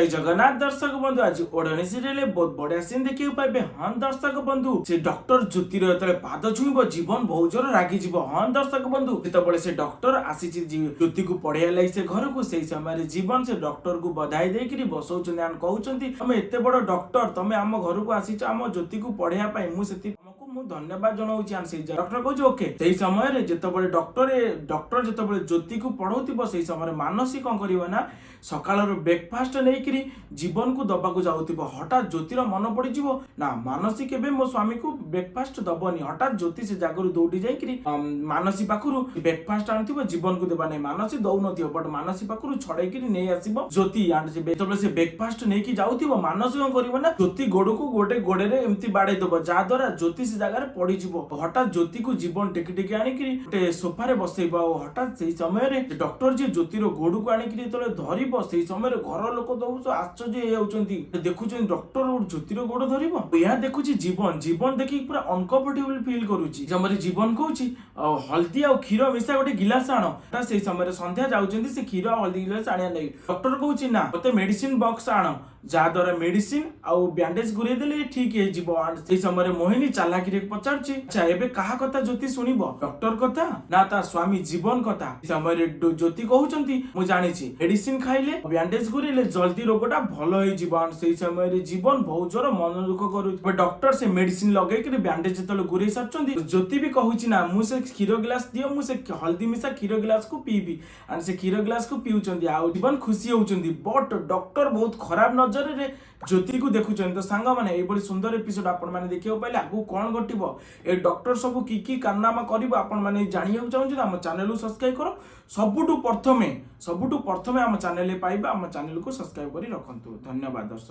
ଜୟ ଜଗନ୍ନାଥ ଦର୍ଶକ ବନ୍ଧୁ, ଆଜି ଓଢଣୀ ସିରିଏଲ ବହୁତ ବଢିଆ ସିନ୍ ଦେଖିବାକୁ ପାଇବେ। ହଁ ଦର୍ଶକ ବନ୍ଧୁ, ସେ ଡକ୍ଟର ଜ୍ୟୋତିର ଯେତେବେଳେ ପାଦ ଛୁଇଁବ, ଜୀବନ ବହୁତ ଜୋର ରାଗିଯିବ। ହଁ ଦର୍ଶକ ବନ୍ଧୁ, ଯେତେବେଳେ ସେ ଡକ୍ଟର ଆସିଛି ଜ୍ୟୋତିକୁ ପଢେଇବା ଲାଗି ସେ ଘରକୁ, ସେଇ ସମୟରେ ଜୀବନ ସେ ଡକ୍ଟରକୁ ବଧାଇ ଦେଇକିରି ବସଉଛନ୍ତି and କହୁଛନ୍ତି, "ତମେ ଏତେ ବଡ ଡକ୍ଟର, ତମେ ଆମ ଘରକୁ ଆସିଛ ଆମ ଜ୍ୟୋତିକୁ ପଢେଇବା ପାଇଁ, ମୁଁ ସେଥି ତମକୁ ମୁଁ ଧନ୍ୟବାଦ ଜଣାଉଛି।" And ସେଇ ଡକ୍ଟର କହୁଛି, "ଓକେ।" ସେଇ ସମୟରେ ଯେତେବେଳେ ଡକ୍ଟର ଡକ୍ଟର ଯେତେବେଳେ ଜ୍ୟୋତିକୁ ପଢଉଥିବ, ସେଇ ସମୟରେ ମାନସୀ କଣ କରିବ ନା ସକାଳର ବ୍ରେକଫାଷ୍ଟ ନେଇକିରି ଜୀବନକୁ ଦବାକୁ ଯାଉଥିବ। ହଠାତ୍ ଜ୍ୟୋତିର ମନ ପଡିଯିବ, ନା, ମାନସୀ କେବେ ମୋ ସ୍ୱାମୀକୁ ବ୍ରେକଫାଷ୍ଟ ଦବନି। ହଠାତ୍ ଜ୍ୟୋତି ସେ ଜାଗାରୁ ଦୌଡ଼ି ଯାଇକିରି ମାନସୀ ପାଖରୁ ବ୍ରେକଫାଷ୍ଟ ଆଣୁଥିବ ଜୀବନକୁ ଦେବା ନାହିଁ। ମାନସୀ ଦଉନଥିବ, ବଟ ମାନସୀ ପାଖରୁ ଛଡେଇକିରି ନେଇ ଆସିବ ଜ୍ୟୋତି। ଆଣ୍ଡ ସେ ଯେତେବେଳେ ସେ ବ୍ରେକଫାଷ୍ଟ ନେଇକି ଯାଉଥିବ, ମାନସୀ କଣ କରିବ ନା ଜ୍ୟୋତି ଗୋଡକୁ ଗୋଟେ ଗୋଡରେ ଏମିତି ବାଡେଇ ଦବ, ଯାହା ଦ୍ୱାରା ଜ୍ୟୋତି ସେ ଜାଗାରେ ପଡିଯିବ। ହଠାତ୍ ଜ୍ୟୋତିକୁ ଜୀବନ ଟେକି ଟେକି ଆଣିକିରି ଗୋଟେ ସୋଫାରେ ବସେଇବ। ଆଉ ହଠାତ୍ ସେଇ ସମୟରେ ଡକ୍ଟର ଯିଏ ଜ୍ୟୋତିର ଗୋଡକୁ ଆଣିକିରି ଯେତେବେଳେ ଧରିବ, ସେଇ ସମୟରେ ଘର ଲୋକ ତ ଆଶ୍ଚର୍ଯ୍ୟ ହେଇଯାଉଛନ୍ତି। ଦେଖୁଛନ୍ତି, ଡକ୍ଟର ଜ୍ୟୋତିର ଗୋଡ ଧରିବ। ଏହା ଦେଖୁଛି ଜୀବନ। ଜୀବନ ଦେଖିକି ପୁରା ଅନକମ୍ଫର୍ଟେବଲ ଫିଲ୍ କରୁଛି। ସମୟରେ ଜୀବନ କହୁଛି, "ଆଉ ହଳଦୀ ଆଉ କ୍ଷୀର ମିଶା ଗୋଟେ ଗିଲାସ ଆଣ।" ହଠାତ୍ ସେଇ ସମୟରେ ସନ୍ଧ୍ୟା ଯାଉଛନ୍ତି ସେ କ୍ଷୀର ଆଉ ହଳଦୀ ଗିଲାସ ଆଣିବା ଲାଗି। ଡକ୍ଟର କହୁଛି, "ନା, ମତେ ମେଡିସିନ ବକ୍ସ ଆଣ, ଯାହା ଦ୍ୱାରା ମେଡିସିନ ଆଉ ବ୍ୟାଣ୍ଡେଜ ଗୁରେଇ ଦେଲେ ଠିକ ହେଇଯିବ।" And ସେଇ ସମୟରେ ମୋହିନୀ ଚାଲାକିରେ ପଚାରୁଛି, "ଆଚ୍ଛା, ଏବେ କାହା କଥା ଜ୍ୟୋତି ଶୁଣିବ, ଡକ୍ଟର କଥା ନା ତା ସ୍ୱାମୀ ଜୀବନ କଥା?" ସେଇ ସମୟରେ ଜ୍ୟୋତି କହୁଛନ୍ତି, "ମୁଁ ଜାଣିଛି, ମେଡିସିନ ଖାଇଲେ, ବ୍ୟାଣ୍ଡେଜ ଗୁରେଇଲେ ଜଲ୍ଦି ରୋଗଟା ଭଲ ହେଇଯିବ।" And ସେଇ ସମୟରେ ଜୀବନ ବହୁତ ଜୋର ମନ ଦୁଃଖ କରୁଛି। ଏବେ ଡକ୍ଟର ସେ ମେଡିସିନ ଲଗେଇକିରି ବ୍ୟାଣ୍ଡେଜ ଯେତେବେଳେ ଗୁରେଇ ସାରୁଛନ୍ତି, ଜ୍ୟୋତି ବି କହୁଛି, "ନା, ମୁଁ ସେ କ୍ଷୀର ଗ୍ଲାସ ଦିଅ, ମୁଁ ସେ ହଳଦୀ ମିଶା କ୍ଷୀର ଗ୍ଲାସକୁ ପିଇବି।" ଆଣ୍ଡ ସେ କ୍ଷୀର ଗ୍ଲାସକୁ ପିଉଛନ୍ତି ଆଉ ଜୀବନ ଖୁସି ହଉଛନ୍ତି। ବଟ୍ ଡକ୍ଟର ବହୁତ ଖରାପ ନଜରରେ ଜ୍ୟୋତିକୁ ଦେଖୁଛନ୍ତି। ତ ସାଙ୍ଗମାନେ, ଏଇଭଳି ସୁନ୍ଦର ଏପିସୋଡ ଆପଣମାନେ ଦେଖିବାକୁ ପାଇଲେ। ଆଗକୁ କଣ ଘଟିବ, ଏ ଡକ୍ଟର ସବୁ କି କି କାରନାମା କରିବ, ଆପଣମାନେ ଜାଣିବାକୁ ଚାହୁଁଛନ୍ତି, ଆମ ଚ୍ୟାନେଲକୁ ସବସ୍କ୍ରାଇବ କର। ସବୁଠୁ ପ୍ରଥମେ ଆମ ଚ୍ୟାନେଲରେ ପାଇବା, ଆମ ଚ୍ୟାନେଲକୁ ସବସ୍କ୍ରାଇବ କରି ରଖନ୍ତୁ। ଧନ୍ୟବାଦ ଦର୍ଶକ।